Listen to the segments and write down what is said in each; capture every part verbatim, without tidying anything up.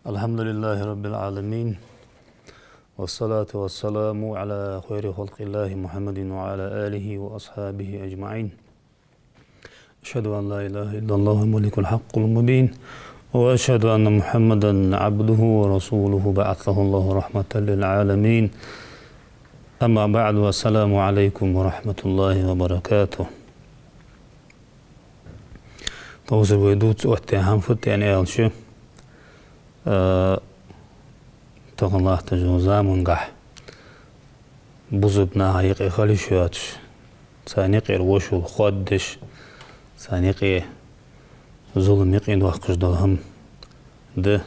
الحمد لله رب العالمين، والصلاة والسلام على خير خلق الله محمد وعلى آله وأصحابه أجمعين. أشهد أن لا إله إلا الله الملك الحق المبين، وأشهد أن محمدا عبده ورسوله بعثه الله رحمة للعالمين. أما بعد، والسلام عليكم ورحمة الله وبركاته. Тховсара вай дувца оттадаь хӀама фуд аьнна аьлча, а, тахан латтача замангахь бусалба наха юкъе хила йиш йоацаш, царна юкъера вошал хоададеш, царна юкъе зулам юкъе доаккхаш дола хӀама да,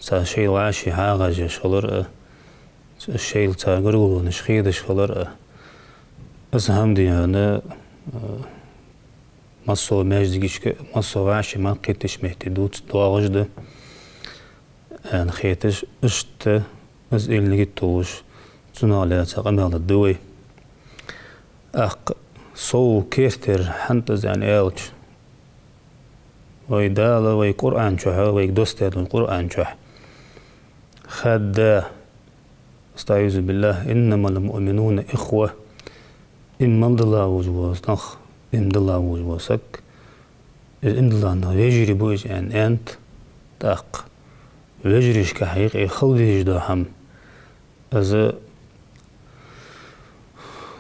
цар шоайла вӀаший хьагӀаш еш хилар а, шоайла цар гаргалонаш хедаш хилар а. Из хӀама дий хьона, а, массо а маьждигашка, массо а вӀаший мара кхеташ метте дувца доагӀаш да аьнна хеташ, иштта из илли гитталуш, цунах лаьца къамаьл дергда вай. ТӀаккха сов кертера хӀанз из аьнна аьлча, вай Дала, вай Къуръан чухь, вайга доссадаь долча Къуръан чухь хаьдда, أستعيذ بالله، إنما المؤمنون إخوة. Иман дилла волаш вола нах, иман дилла волаш вола саг, из иман дилла нах вежарий ба уж аьнна, аьннад. ТӀаккха вежарашка юкъе хила дезаш дола хӀама, из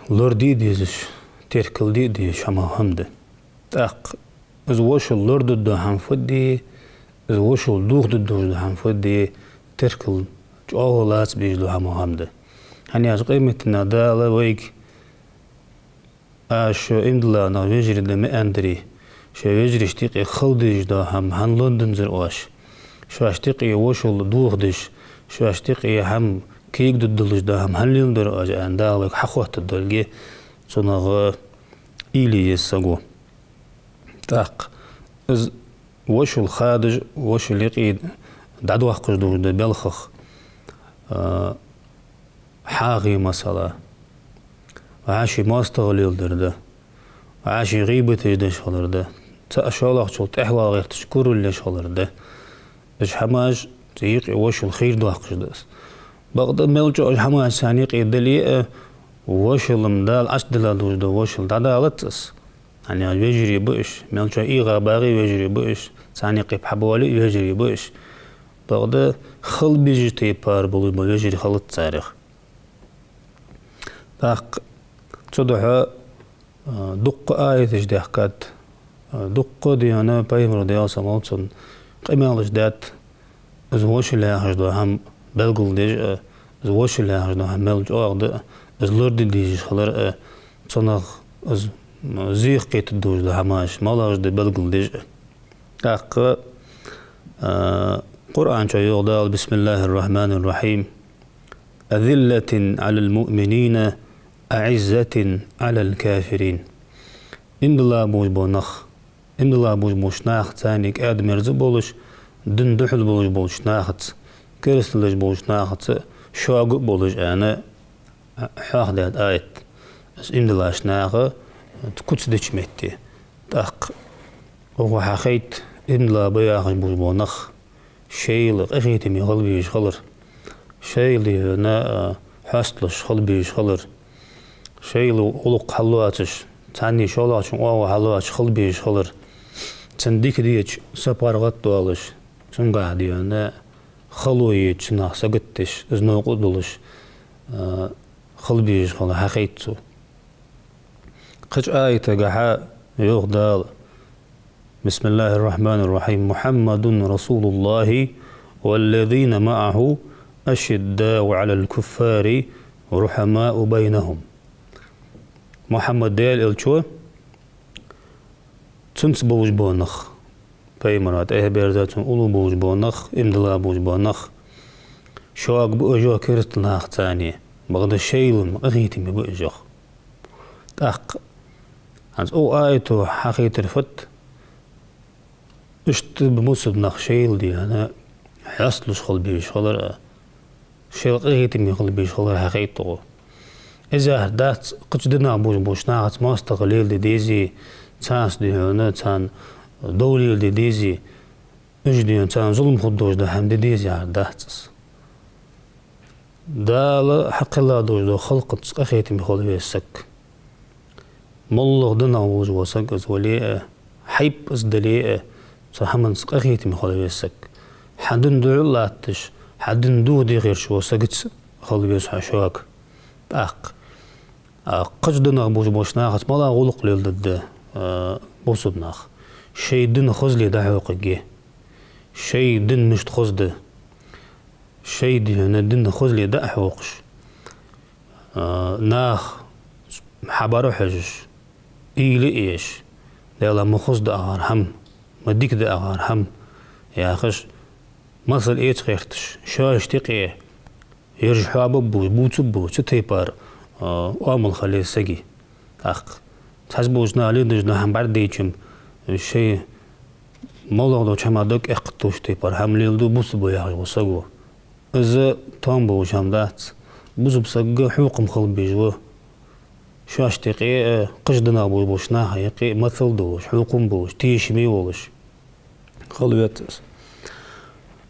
лораде а дезаш, теркалде а дезаш хӀама, хӀама да. ТӀаккха из вошал лорадергдола хӀама фуд, из вошал дохадергдолаш дола хӀама фуд, теркал чӀоагӀа лаца безаш дола хӀама, хӀама да. ХӀана аьлча къематдийнахь Дала вайга: «Аз шо иман дилла нах вежарий да ма аьннадарий, шоай вежарашта юкъе хила дезаш дола хӀама хӀана лораданзар оаш? Шоашта юкъе вошал дохадеш, шоашта юкъе хӀама кегадергдолаш дола хӀама хӀана леладир оаш?» аьнна, Дала вайга хьахоттадергдолга цунах уйла е еза саго. ТӀаккха из вошал хадаш, вошал юкъе дӀадоаккхаш долаш дола белхаш, а, хьагӀ, масала, вӀаший моастагӀал леладар да, вӀаший гӀийбаташ деш хилар да, цаӀ шоллагӀчул тӀехьа вала гӀерташ курал еш хилар да. Уж хӀамаш цу юкъе вошал хийра доаккхаш да из. Бакъда мел чӀоагӀа уж хӀамаш царна юкъе дале а, вошал-м Дала Ӏочудилла долаш дола вошал дӀадалац из. ХӀана аьлча вежарий ба уж, мел чӀоагӀа эгӀа багӀе а вежарий ба уж, царна юкъе пхьа боале а вежарий ба уж. Бакъда хила безача тайпара болаш бола вежарий хилац царех. ТӀаккха цудухьа, а, дуккха аяташ даьхкад, а, дуккха, дий хьона, Пайхамара, Даьла салам хилда цунна, къамаьлаш даьд, из вошал яхаш дола хӀама белгалдеш а, из вошал яхаш дола хӀама мел чӀоагӀа да а, из лораде дезаш хилар а, цунах из, м, зехкхетаргдолаш дола хӀамаш малагӀаш да белгалдеш а. ТӀаккха, а, Къуръан чу йоах Дала: بسم الله الرحمن الرحيم. أذلة على المؤمنين، أعزة على الكافرين. Иман дилла болаш бола нах, иман дилла болаш болча нахаца, царна кӀаьда-мерза болаш, дина духьала болаш болча нахаца, керастал деш болча нахаца шога а болаш, аьнна, хьоахадаьд аят. Из иман диллача наха куц деча метте. ТӀаккха укхо хьахайт иман дилла ба яхаш болаш бола нах шоайла къахетаме хила безаш хилар, шоайла, дий хьона, а, хьоасталуш хила безаш хилар, шоайла гӀулакх хьалоацаш, царна шоллагӀчун оагӀув хьалоацаш хила безаш хилар, цунна дика деча сапаргӀат а долаш, цунгахьа, дий хьона, хало еча наха сагатдеш, из новкъа а долаш, а, хила безаш хилар хьахайт цо. Кхыча аятагахьа йоах Дала: بسم الله الرحمن الرحيم. محمد رسول الله والذين معه أشداء على الكفار رحماء بينهم. Мухьаммад Даьла элча ва, цунца болаш бола нах, Пайхамара тӀехьаберза, цунна уллув болаш бола нах, иман дилла болаш бола нах, шога ба уж керастал нахаца, бакъда шоайла-м къахетаме ба уж. ТӀаккха хӀанз укх аято хьахайтар фуд? Иштта ба бусалба нах шоайла, дий хьона, хьоасталуш хила безаш хилар а, шоайла къахетаме хила безаш хилар хьахайт укхо. Из яхар дац, кхыча динах болаш болча нахаца моастагӀал леладе дезий, царца, дий хьона, царна дов леладе дезий, уж дийна царна зулам хургдолаш дола хӀама де дезий яхар дац из. Дала хьакхелла долаш долча халкъаца къахетаме хила веза саг. МоллагӀа динах волаш вола саг из вале а, хьайба из дале а, цу хӀаманца къахетаме хила веза саг. Хьа дин духьал латташ, хьа дин дохаде гӀерташ вола сагаца хила веза хьо шуга. ТӀаккха, а, кхыча динах болаш болча нахаца малагӀа гӀулакх леладергда, а, бусалба наха? Шоай дин хозал дӀахьокхаргья. Шоай дин мишта хоза да. Шоай дин, дин хозал дӀахьокхаш, а, нах хьабӀарахьежаш, уйла а еш, Даьла, ма хоза да акхар хӀама, ма дика да акхар хӀама, яхаш, масал эца гӀерташ, шоашта юкъе ераш хьоабаргболаш, бувцаргболаш, цу тайпара, а, оамал хила еза сага. ТӀаккха цхьаболча наха леладеш дола хӀама бӀаргадайча-м, шоай моллагӀа долча хӀамах дог эккхийтта долча тайпара хӀама леладу бусалба ва яхаш вола саго. Из тоам болаш хӀама дац. Бусалба сага хьокхам хила беза ва. Шоашта юкъе а, кхыча динах болаш болча наха юкъе а масал долаш, хьокхам болаш, тешаме волаш хила веза из.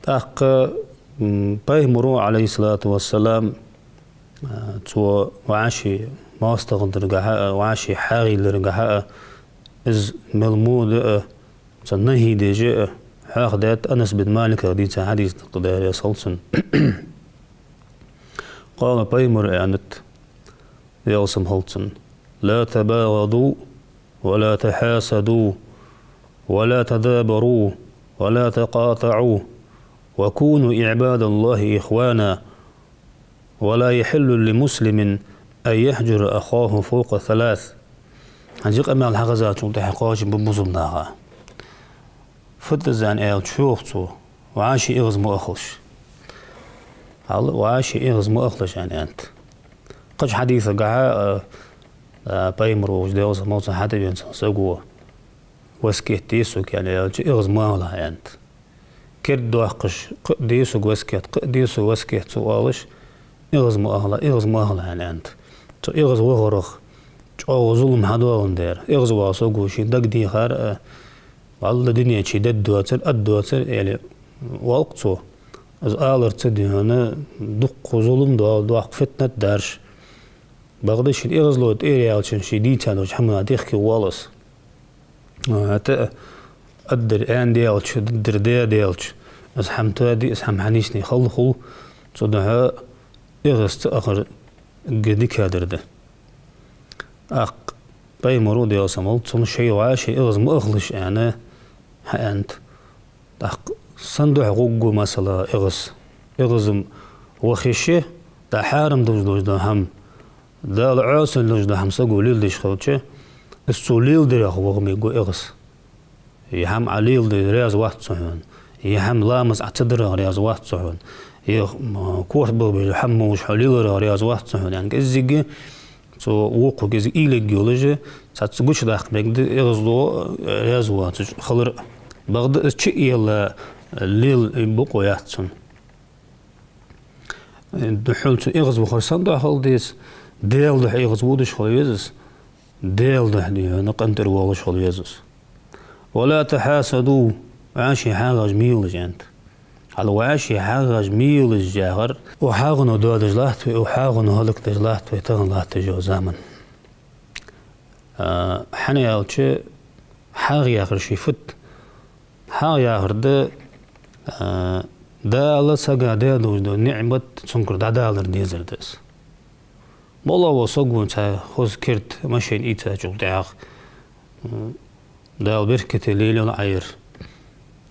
ТӀаккха, м, Пайхамаро, Ӏалайхи ссалату вассалам, а, цо вӀаший моастагӀа даргахьа а, вӀаший хьагӀ леларгахьа а, из мел во да а, цунна нахьи деш а, хьоахадаьд Анас бин Малика дийца хьадис тӀа, Даьла раьза хилва цунна. Къала, Пайхамаро аьннад, Даьла салам хилда цунна: لا تباغضوا ولا تحاسدوا ولا تدابروا ولا تقاطعوا وكونوا عباد الله إخوانا ولا يحل لمسلم أن يهجر أخاه فوق ثلاث. ХӀанз из къамаьл хьахезачул тӀехьагӀа кхоачам ба бусалба наха. Фуд из аьнна аьлча, йоах цо, вӀаший эгӀаз ма ахалаш. Хьал, вӀаший эгӀаз ма ахалаш аьнна аьннад. Кхыча хьадисагахьа, а, а, Пайхамар волча Даьла салам хилда цунна хьатӀавена цхьа саго васкет де сога аьнна аьлча, эгӀаз ма ахалахь аьннад. Керда доаккхаш, кхы а де сога васкет, кхы а де сога васкет, цо оалаш, эгӀаз ма ахалахь, эгӀаз ма ахалахь аьнна аьннад. Цу эгӀаз вахарах чӀоагӀа зулам хьадоаладаьр. ЭгӀазваха саго ший даг дийхар а, валлахӀи, дунен чу дед доацар, ад доацар, аьле, оал-кх цо. Из аларца дийна дуккха зулам доал, доккха фитнат дарж. Бакъда шийна эгӀазло тӀера яьлча, ший дийца долча хӀаманна дехке воал из. ХӀаьта а, аддар аьнна даьлча, даддар даь даьлча, из хӀама тоаде, из хӀама хьанийсне хала хул, цудухьа эгӀаз ца ахар эггара дикадар да. ТӀаккха Пайхамаро, Даьла салам хилда цунна, шоай вӀаший эгӀаз ма ахалаш аьнна хьааьннад. ТӀаккха сен духьа гӀоргва, масала, эгӀаз? ЭгӀаз-м ваха йиш я, дӀа хьарам долаш дола хӀама, Дала Ӏоасал долаш дола хӀама саго леладеш хилча, из цо леладарех ваха мегаргва эгӀаз. Е хӀама Ӏа леладе раьза вац со хьона, е хӀама, ламаз Ӏа ца дарах раьза вац со хьона, е, м, корта бахабеш хӀама волаш хьо леларах раьза вац со хьона аьнна, кӀеззига цо вокхо кӀезига уйла ергйолаш, цхьацца гучадаккха мегаргда эгӀазло, э, раьза воацаш хилар а. Бакъда из чу а елла, э, лела бокъо яц цунна. Э, духхьал цо эгӀазвахар сен духьа хила деза? Даьла духьа эгӀазводаш хила веза из. Даьла духьа дийна къинтӀера воалаш хила веза из. ولا تحاسدوا, вӀаший хьагӀаш ма елаш аьннад. Хьал, вӀаший хьагӀаш ма елаш яхар, укх хьагӀо доадеш латт вай, укх хьагӀо хӀалакдеш латт вай тахан латташ йола заман. А, хӀана аьлча, хьагӀ яхар ший фуд? ХьагӀ яхар да, а, Дала сага даь долаш дола ниӀмат цункара дӀадалар дезар да из. МоллагӀа вола саг вон цхьа хоза керда машен ийцачул тӀехьагӀа, м, Дала беркате лелайойла Ӏа ер,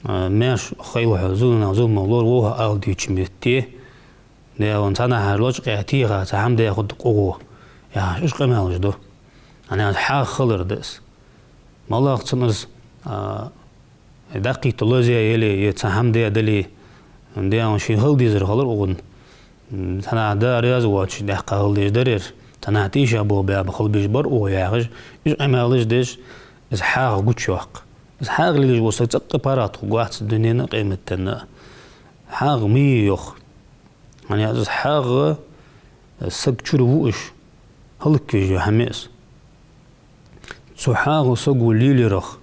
а, маьрша хийла хьо, зуламах зуламах лораву хьо ала дийча метте, Даьла, цхьаннахьара лочкъаь теха цхьа хӀама даь хургда-кх укхо, яхаш, уж къамаьлаш ду. ХӀана аьлча, хьагӀ хилар да из. МоллагӀа цунна из, а, дӀакхийтта лозаяь яле, е цхьа хӀама даь дале, Даьла, шийна хила дезар хилар укхунна. Цхьаннахьа Дала раьза воацаш дӀаьха хила дезаш дар ер, цхьаннахьа тешаб баьб хила безаш бар укхо, яхаш, уж къамаьлаш деш, из хьагӀ гучайоаккх. Из хьагӀ лелаш вола саг цӀаккха паргӀата хургвац дунен а, къематден а. ХьагӀ ма е, йоах. ХӀана аьлча, из хьагӀ саг чура вуаш, хӀалаквеш йола хӀама я из. Цу хьагӀо саго лелаярах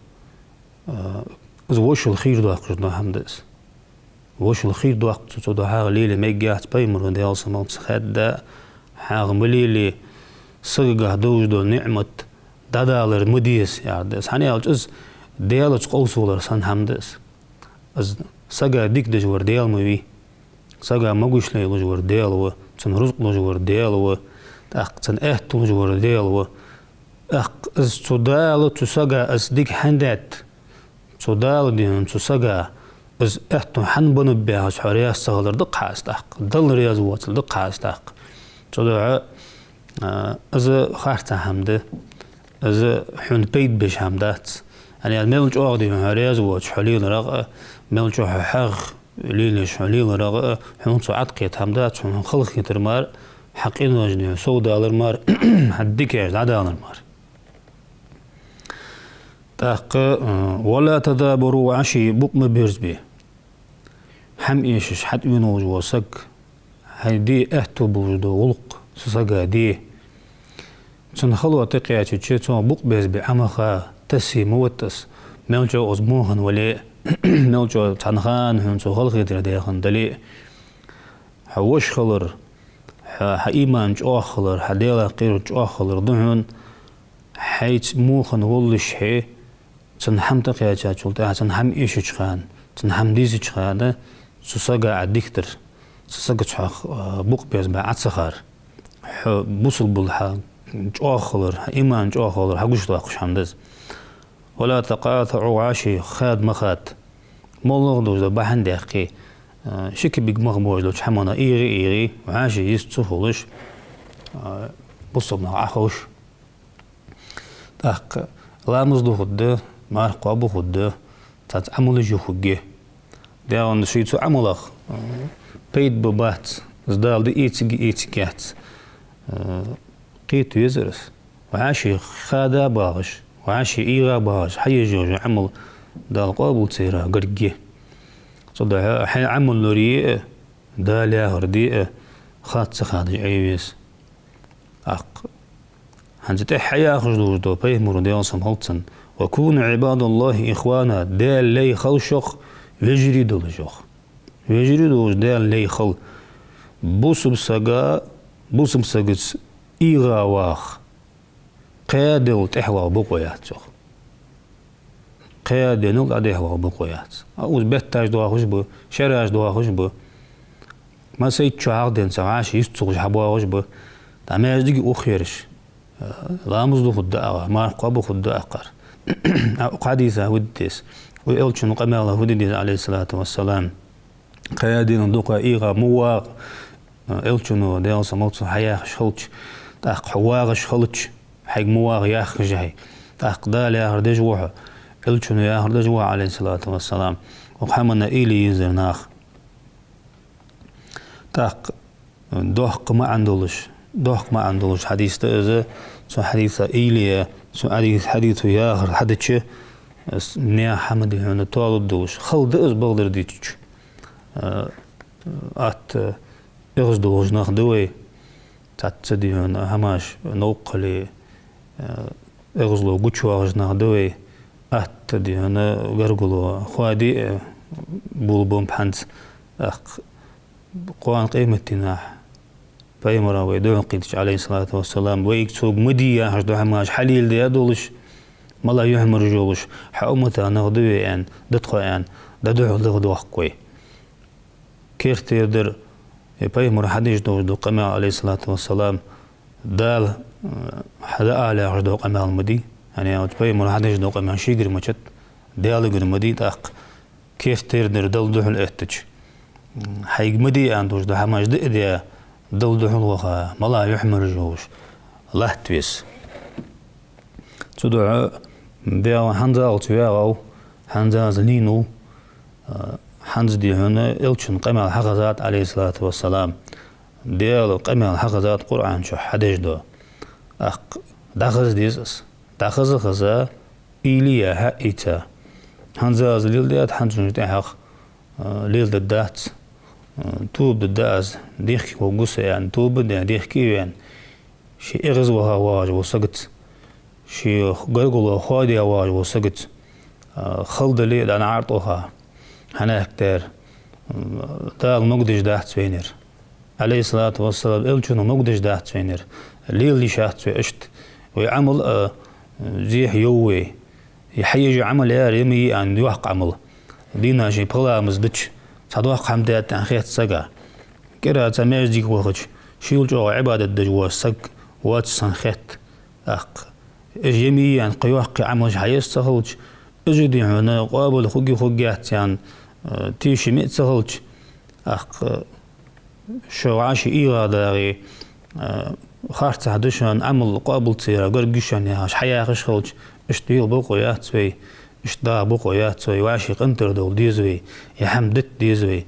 А, из вошал хийра доаккхаш дола хӀама да из. Вошал хийра доаккх цо, цудухьа хьагӀ лелае мегаш яц, пайхамара, Даьла салам хилда цунна, хаьдда, хьагӀ ма лелае, сагагахь долаш дола ниӀмат дӀадалар ма деза, яхар да из. ХӀана аьлча из Даьлаца къовсавалар санна хӀама да из. Из сага дика деш вар Даьла ма вий. Сага могаш лелаш вар Даьла ва, цунна рузкъ луш вар Даьла ва, тӀаккха цунна аьттув луш вар Даьла ва. ТӀаккха из цу Дала, цу сага из дика хӀана даьд? Цу Дала, дий хьона, цу сага из аьттув хӀана баннаб яхаш хьо раьза ца хилар да-кх хьа из тӀаккха, Далла раьза воацар да-кх хьа из тӀаккха. Цудухьа, а, из харцахьа хӀама да, из хьона пайда беш хӀама дац. ХӀана аьлча мел чӀоагӀа, дий хьона, хьо раьза воацаш хьо леларах а, мел чӀоагӀа хьо хьагӀ лелаеш хьо леларах а, хьона цо Ӏаткхета хӀама дац, хьона халахетар мара, хьа къинош, дий хьона, совдалар мара, хьа дикаш дӀадалар мара. ТӀаккха, а, «ولا تدابروا», вӀаший букъ ма берзабе. ХӀама эшаш хьатӀавена волаш вола саг, хьай де аьттув болаш дола гӀулакх цу сага де. Цунна хало тӀакхаьчача, цунга букъ берзабе Ӏа ма ха, тассе ма ватта из, мел чӀоагӀа из во хинна вале а, мел чӀоагӀа цхьан хана хьона цо халахетар даь хинна дале а. Хьа воша хилар, хьа, хьа иман чӀоагӀа хилар, хьа Даьлах кхерар чӀоагӀа хилар да хьона, хьайца во хинна воллашехь, цунна хӀама тӀакхаьчачул тӀехьагӀа, цунна хӀама эшача хана, цунна хӀама дийзача хана, цу сага Ӏа дика дар, цу сагаца хьох, а, букъ берзабе Ӏа ца хар. Хьо бусалба хилар, хьа чӀоагӀа хилар, хьа иман чӀоагӀа хилар хьагучадоаккхаш хӀама да из. «ولا تقاطعوا», вӀаший хада ма хада. МоллагӀа долаш дола бахьан даьккхе, а, ши кибарг мах боацаш долча хӀаманна эгӀий-эгӀий, вӀаший йист ца хулаш, а, бусалба нах Ӏоховш. ТӀаккха ламаз духаргда, марха кхоабаргда, цхьацца Ӏамалаш юхаргья. Даьла, ший цу Ӏамалах, а, пайда ба, бац, из Дала дӀаэцаргья, эцаргьяц, а, кхета везар из. ВӀаший хада багӀаш, вӀаший эгӀа багӀаш хьаеш йола Ӏамал Дала къоабал ца ярах гаргья. Цудухьа хьай Ӏамал лорае а, Дала яхар де а хатта ца хадаш Ӏе веза. ТӀаккха хӀанз тӀехьа хьаяхаш долаш да пайхамара, Даьла салам хилда цунна: «وكونوا عباد الله إخوانا», Даьла лай хила шо, вежарий долаш, йоах. Вежарий долаш Даьла лай хила. Бусалба сага, бусалба сагаца эгӀа ваха, кхаь денал тӀехьа ваха бокъо яц, йоах. Кхаь денал дӀатӀехьа ваха бокъо яц. А уж бетташ доахаш ба, шераш доахаш ба. Массайтта чу хьахденца вӀаший йист ца хулаш хьабоагӀаш ба. ДӀа маьждиге ухаш, ламаз духаргда акхар, марха кхоабаргда акхар. А укх хьадиса фу да деза? Вай Элчан къамаьла фу да деза, عليه الصلاة والسلام? Кхаь денал дукха эгӀа ма вагӀа, Элчано, Даьла салам хилда цунна, хьаяхаш хилча, тӀаккха хьо вагӀаш хилча, хьайга ма вагӀа яхаш хьай. ТӀаккха Дала яхар деш ва хьо, Элчано яхар деш ва хьо, عليه الصلاة والسلام. Укх хӀаманна уйла е еза нах. ТӀаккха доккха маӀан долаш, доккха маӀан долаш хьадис да из, цу хьадиса уйла е, цу хьадис-, хьадисо яхар хьадича, наьха хӀама, дий хьона, тоалургдолаш. Хала да из, бакъдар дийцача. Э, атта эгӀаздолаш нах да вай, цхьацца, дий хьона, хӀамаш новкъа хиле, э, эгӀазло гучавоагӀаш нах да вай, атта, дий хьона, гаргало хоаде а, э, болабеннаб хӀанз, тӀаккха кхоана къематдийнахьа Пайхамара вай духьалкхийттача, عليه الصلاة والسلام, вайга цо ма де яхаш дола хӀамаш хьалеладаь долаш, мала юхьмараш йолаш, хьа уммата нах да вай аьнна, да тхо аьнна, дӀадухьалдоаккх вай. Керттера дар, э, Пайхамара хьадеш долаш дола къамаьл, عليه الصلاة والسلام, Дала, э, хьа дӀаала яхаш дола къамаьл ма дий, хӀана аьлча Пайхамара хьадеш дола къамаьл шийгара мичад, Даьлагара ма дий, тӀаккха керттера дар Далла духьал эттача. Хьайга ма де аьнна долаш дола хӀамаш дӀа а даь, Далла духьал ваха, мала юхьмараш йолаш латта веза. Цудухьа Даьла хӀанзалца ваьгӀав, хӀанзалца лийнав, а, хӀанз, дий хьона, Элчан къамаьл хьахезад, عليه الصلاة والسلام. Даьла къамаьл хьахезад Къуръан чу хьадеш дола. ТӀаккха дӀахаза деза из. ДӀахаза-хаза, уйла е хьаийца. ХӀанзалца леладаьд, хӀанзчул тӀехьагӀа, а, леладергдац. А, тоба дергда аз, дехке варгва со аьнна, тоба а даь, дехке а ваьнна, ше эгӀазваха воагӀаш волча сагаца, ше гаргало хоадаь воагӀаш волча сагаца, А, хала дале а, дӀа наӀар тӀа ваха, хьанехк дер, м, Дала могадеш дац вайна ер. Ӏалайхи ссалату вассалам, Элчано могадеш дац вайна ер. Лела йиш яц вай иштта. Вай Ӏамал а, зе йов вай. Е хьаеш Ӏамал яр, е ма йий аьнна йоккха Ӏамал. Дийнахьа ший пхи ламаз дича, цхьа доккха хӀама даьд аьнна хет сага. КӀира цхьа маьждиге вахача, шийла чӀоагӀа Ӏибадат деш вола саг воацаш санна хет. ТӀаккха уж е ма йий аьнна кхы йоккхий Ӏамалаш хьаеш ца хилча, уж а, дий хьона, къоабал хургья-хургьяц аьнна, э, тешаме а ца хилча, тӀаккха шо вӀаший эгӀа дагӀе, э, харцахьа да шоана, Ӏамал къоабал ца яр гарга я шоана яхаш хьаяхаш хилча, иштта йола бокъо яц вай, иштта дагӀа бокъо яц вай, вӀаший къинтӀера довла деза вай, е хӀама дита деза вай.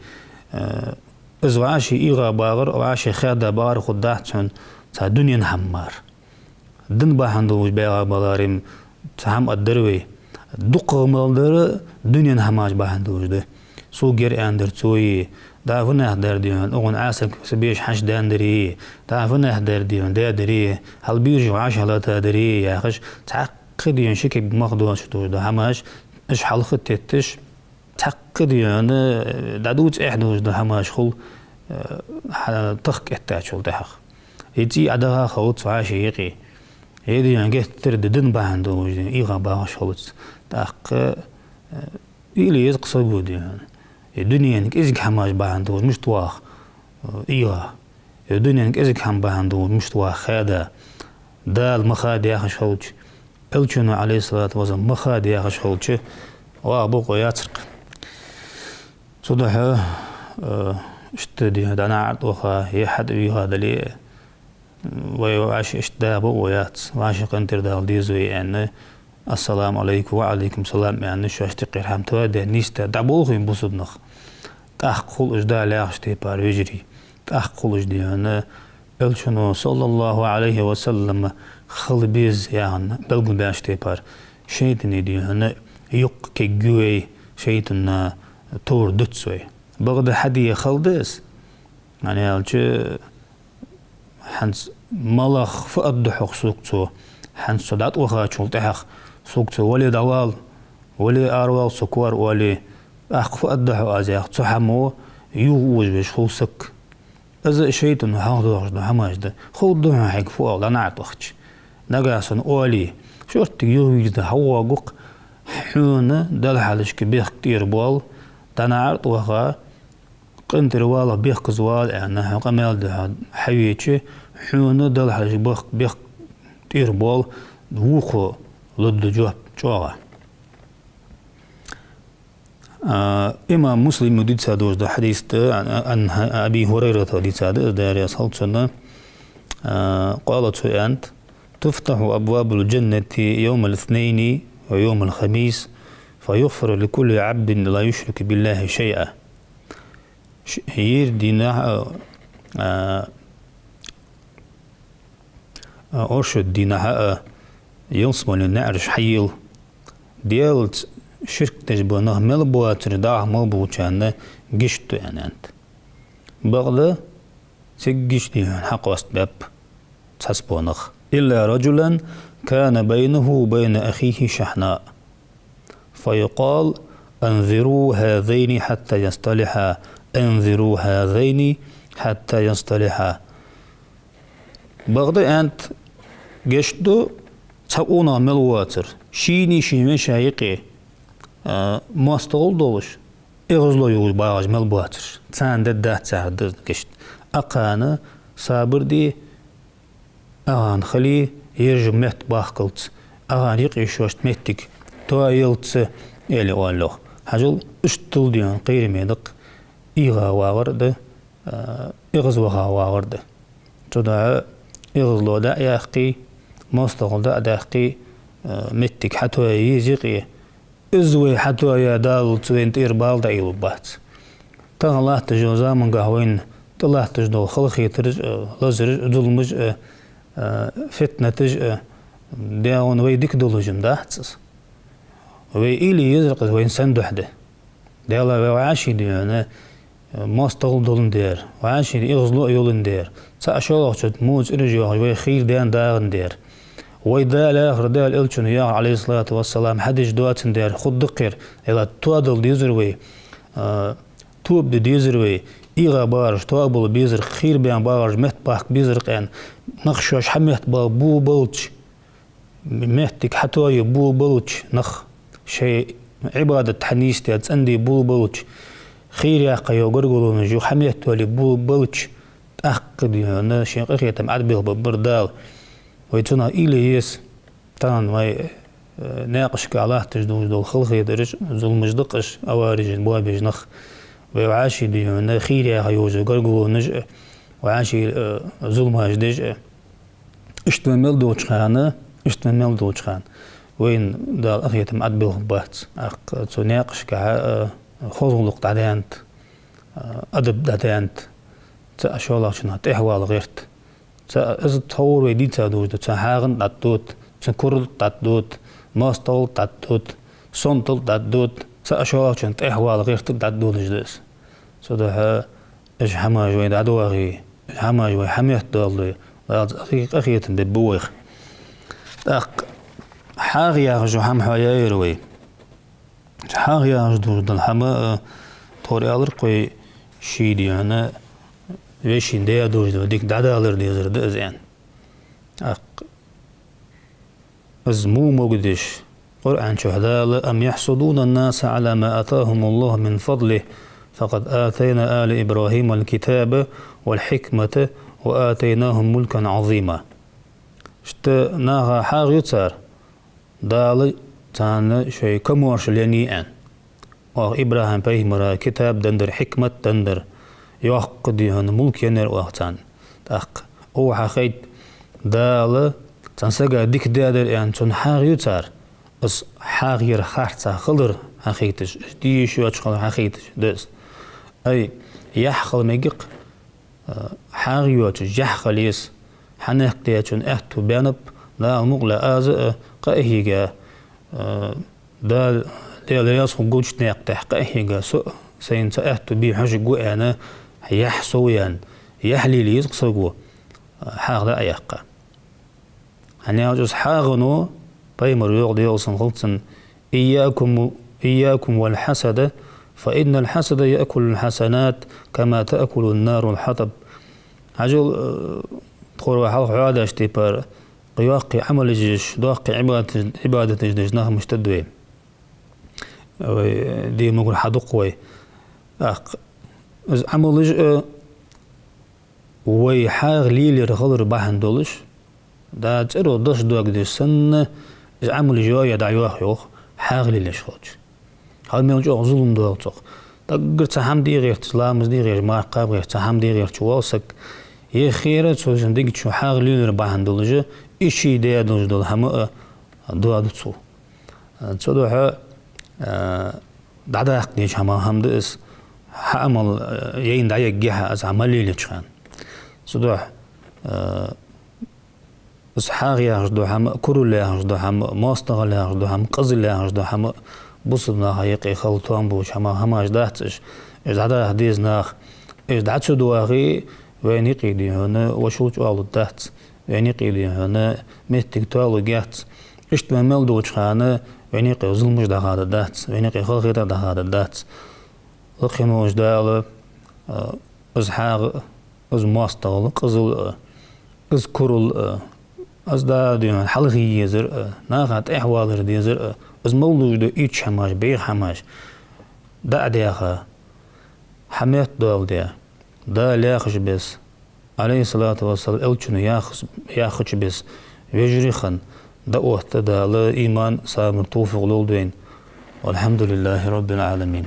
Э, из вӀаший эгӀа багӀар, вӀаший хаьда багӀар хургдац хьона цхьа дунен хӀама мара. Дин бахьан долаш бегӀа баларе-м цхьа хӀама аргдар вай. ДукхагӀа мел дар дунен хӀамаш бахьан долаш да. Сога ер аьннадар цо, е дӀа фу нах дар, дий хьона, укхун Ӏасарг са беша хьаьша даьннадар, е дӀа фу нах дар, дий хьона, даьдар, хьал бераш вӀаший хьалатадар яхаш, цхьаккха, дий хьона, ши кепиг мах доацаш долаш да хӀамаш, уж хьалха тетташ, цхьаккха, дий хьона, дӀадувца эхь долаш да хӀамаш хул, э, хьа-, тахка эттачул тӀехьагӀа. Е цӀий Ӏадаха хилац вӀаший юкъе. Е, дий хьона, геттара да дин бахьан долаш, дий хьона, эгӀа багӀаш хилац. ТӀаккха, э, уйла е еза-кх саго, дий хьона. Е дунен кӀезига хӀамаш бахьан долаш мишта ваха, э, эгӀа. Е дунен кӀезига хӀама бахьан долаш мишта ваха хаьда. Дала ма хаьда яхаш хилча, Элчано, Ӏалайхи ссалату вассалам, ма хаьда яхаш хилча, ваха бокъо яцар-кх. Цудухьа, э, иштта, дий хьона, дӀа наӀар тӀа ваха, е хьатӀавийха дале а, вай вӀаший иштта дагӀа бокъо яц, вӀаший къинтӀера довла деза вай аьнна, «Ассаламу Ӏалайкум», «Ва Ӏалайкум салам» аьнна, шоашта юкъера хӀама тоаде, нийсде дӀаболх вайна бусалба нах. ТӀаккха хул уж Дала яхача тайпара вежарий. ТӀаккха хул уж, дий хьона, Элчано, саллаллахӀу Ӏалайхи ва саллам, хила беза яхаш белгалбаьча тайпара. ШайтӀа, дий хьона, юкъ кегъю вай, шайтӀа товр дувц вай. Бакъда хьаде хала да из. ХӀана аьлча, хӀанз малагӀа фу аргда-хьогӀ сога цо, хӀанз со дӀатӀавахачул тӀехьагӀа сога цо: «Вале дӀавала, вале аравала, со кор», — оале, тӀаккха фу аргда-хьогӀ аз яхаш, цу хӀамо юха ужавеш хул саг. Из шайтӀано хьалхадоахаш дола хӀамаш да. Ховргда хьона хьога фу оал дӀа наӀар тӀа вахача. Нагахьа санна оале, шорттига юхавийрза хьавоагӀа-кх, хьона Далла хьалхашка бехк тӀера боал, дӀа наӀар тӀа ваха, къинтӀера вале, бехказа вала аьнна, хьо къамаьл де хьо хьавеча, хьона Далла хьалхашка бехк, бехк тӀера боал, вокхо лургда жоп чӀоагӀа. А, имам Муслима дийца долаш да хьадис да, Ӏан, Ӏан Аби ХӀурайрата дийца да из, Даьла раьза хилва цунна, а, къала, цо аьннад: «تفتح أبواب الجنة يوم الاثنين ويوم الخميس، فيغفر لكل عبد لا يشرك بالله شيئا». Ш-, ер дийнахьа, а, а, оршот дийнахьа, а, ялсмален наӀараш хьайийлла, Даьлаца ширк деш бола нах мел боацар даха мел болчарна гешт ду, аьннад. Бакъда цига гешт, дий хьона, хьакъоастабаьб цхьацца бола нах. «إلا رجلا كان بينه وبين أخيه شحناء، فيقال: أنظروا هذين حتى يصطلحا، أنظروا هذين حتى يصطلحا». Бакъда, аьннад, гешт ду цхьа къонах мел воацар, шийнеи ший вешийи юкъе, а, моастагӀал долаш, эгӀазло йолаш багӀаш мел боацараш. Царна дергдац цар деза гешт. Акхарна сабар де, акхарна хила ержа метта бахкалца, акхарна юкъе шоашта моттиг тоаялца, аьле оал йоах. Хьажал, иштта дий хьона кхераме да-кх эгӀа вагӀар а, а, эгӀазваха вагӀар а. Цудухьа эгӀазло дӀа а яьккхе, моастагӀал дӀа а даьккхе, а, моттиг хьатоае еза юкъе. Из вай хьатоаяь даллалца вайна тӀера бала дӀаийлларгбац. Тахан латташ йолча замангахь вайна тӀалатташ дола халахетараш а, лазараш а, зуламаш а, а, фитнаташ а, дегӀан вай дика долаш ма дац из. Вай уйла е езар-кх из вайна сен духьа да. Даьла, вай вӀаший, дий хьона, моастагӀал доландаь, вӀаший эгӀазло а йоландаь, цхьа шоллагӀчоа тӀа во цӀераш йоахаш вай хийра даьнна дагӀандаь, Вай Дала яхар, Даьла Элчано яхар, Ӏалайхи ссалату вассалам, хьадеш доацандаь хургда-кх ер, ала тоадала дезар вай, а, тоба де дезар вай, эгӀа багӀараш тоабала безар, хийра баьнна багӀараш метта бахка безар-кх аьнна, нах шоаш хьаметта бала болабелча, моттиг хьатоае болабелча нах, шоай Ӏибадат хьанийсде цӀенде болабелча, хийра яккха йола гаргалонаш юха хьаметта вале болабелча, тӀаккха, дий хьона, ший къахетам Ӏобилла бергба Дала. Вай цунах уйла е еза. Тахан вай, э, наькъашка латташ долаш дола халахетараш, зуламаш да-кх уж, аварижаш, боабеш нах. Вай вӀаший, дий хьона, хийра яха йолаш йола гаргалонаш а, вӀаший, э, зуламаш деш а. Иштта вай мел долча хана, иштта вай мел долча хана, вайна Дала къахетам Ӏобилла бац. ТӀаккха цу наькъашка, э, хоза гӀулакх дӀадаьннад, э, адаб дӀадаьннад, цаӀ шоллагӀчунах тӀехвала гӀерт. ЦаӀ, из тховра вай дийца долаш да, цун хьагӀ дӀатӀадода, цун курал дӀатӀадода, моастагӀал дӀатӀадода, сонтал дӀатӀадода, цаӀ шоллагӀчунна тӀехвала гӀертар дӀатӀадодаш да из. Цудухьа уж хӀамаш вай дӀадоахе, уж хӀамаш вай хьаметта доале, Дала къахетам бергба вайх. ТӀаккха хьагӀ яхаш дола хӀама хьоаяьяр вай. ХьагӀ яхаш долаш дола хӀама, э, тховра аьлар-кх вай, ший, дий хьона, вешийна даь долаш дола дика дӀадалар дезар да из аьнна. ТӀаккха из мо могадеш, Къуръан чу Дала: «أم يحسدون الناس على ما آتاهم الله من فضله فقد آتينا آل إبراهيم الكتاب والحكمة وآتيناهم ملكا عظيما». Иштта наха хьагӀ ю цар, Дала царна шоай камаьршал еннай аьнна. Оаха ИбрахӀим пайхамара китаб деннадар, хьикмат деннадар, йоккха, дий хьона, мулк еннаяр оаха царна. ТӀаккха укхо хьахайт, Дала цхьан сага дика даьдар аьнна, цунна хьагӀ ю цар. Из хьагӀ яр харцахьа хилар хьахайташ, из де йиш йоацаш хилар хьахайташ да из. Ай, яхь хила мегаргда-кх, э, хьагӀ йоацаш яхь хила еза. Хьанехк даьчун аьттув баьннаб, Дала мукъ лой, аз а, э, къахьийга, э, Дала, Даьла раьза хургволча наькъа тӀа къахьийга, со а, сайна цу аьттув бе хьожаргва аьнна, яхь совъяьнна, яхь лелае еза-кх саго, э, хьагӀ дӀа а яьккха. ХӀана аьлча из хьагӀо, пайхамара йоах, Даьла салам хилда цунна: «إياكم، إياكم والحسد، فإن الحسد يأكل الحسنات كما تأكل النار الحطب». Хьажал, э, тховра вай хьалха хьоахадеш тайпара, кхы йоккхий Ӏамалаш еш, доккхий Ӏибадаташ, Ӏибадаташ деш нах мишта да вай. Вай, э, де мугӀар хьадукх вай. ТӀаккха из Ӏамалаш, э, вай хьагӀ лелаяр хилар бахьан долаш, да цӀеро даш доагдеш санна, из Ӏамалаш йоае дӀайоах, йоах, хьагӀ лелаеш хилча. Хьал мел чӀоагӀа зулам доал цох. Даггара цхьа хӀама де гӀерташ, ламаз де гӀерташ, марха кхаба гӀерташ, цхьа хӀама де гӀерташ вола саг. Е хера цо шийна дега чу хьагӀ лелаяр бахьан долаш, из ше даь долаш дола хӀама а доаду цо. Цудухьа, а, дӀадаккха дезаш хӀама, хӀама да из, хьа Ӏамал, а, яйна дӀаяргья хьа из Ӏамал лелача хана. Цудухьа, а, из хьагӀ яхаш дола хӀама, курал яхаш дола хӀама, моастагӀал яхаш дола хӀама, къизал яхаш дола хӀама, бусалба наха юкъе хила тоам болаш хӀама, хӀамаш дац уж, уж дӀадаха деза наха. Уж дӀа ца доахе, вайна юкъе, дий хьона, вошал чӀоагӀлургдац, вайна юкъе, дий хьона, моттиг тоалургьяц. Иштта вай мел долча хана вайна юкъе зуламаш дӀахадаргдац, вайна юкъе халахетар дӀахадаргдац. Лакхе волча Дала, а, из хьагӀ а, из моастагӀал а, къизал а, из курал а, из, дий хьона, хьалхе езар а, наха тӀехвалар дезар а, из мел долаш дола ийрча хӀамаш, бӀеха хӀамаш дӀа а даьха, хьаметта доал де, Дала яхача беса, Ӏалайхи ссалату вассалам, Элчано яхаш-, яхача беса вежарий хинна дӀаотта Дала иман, сабар, товфикъ лолда вайна. والحمد لله رب العالمين.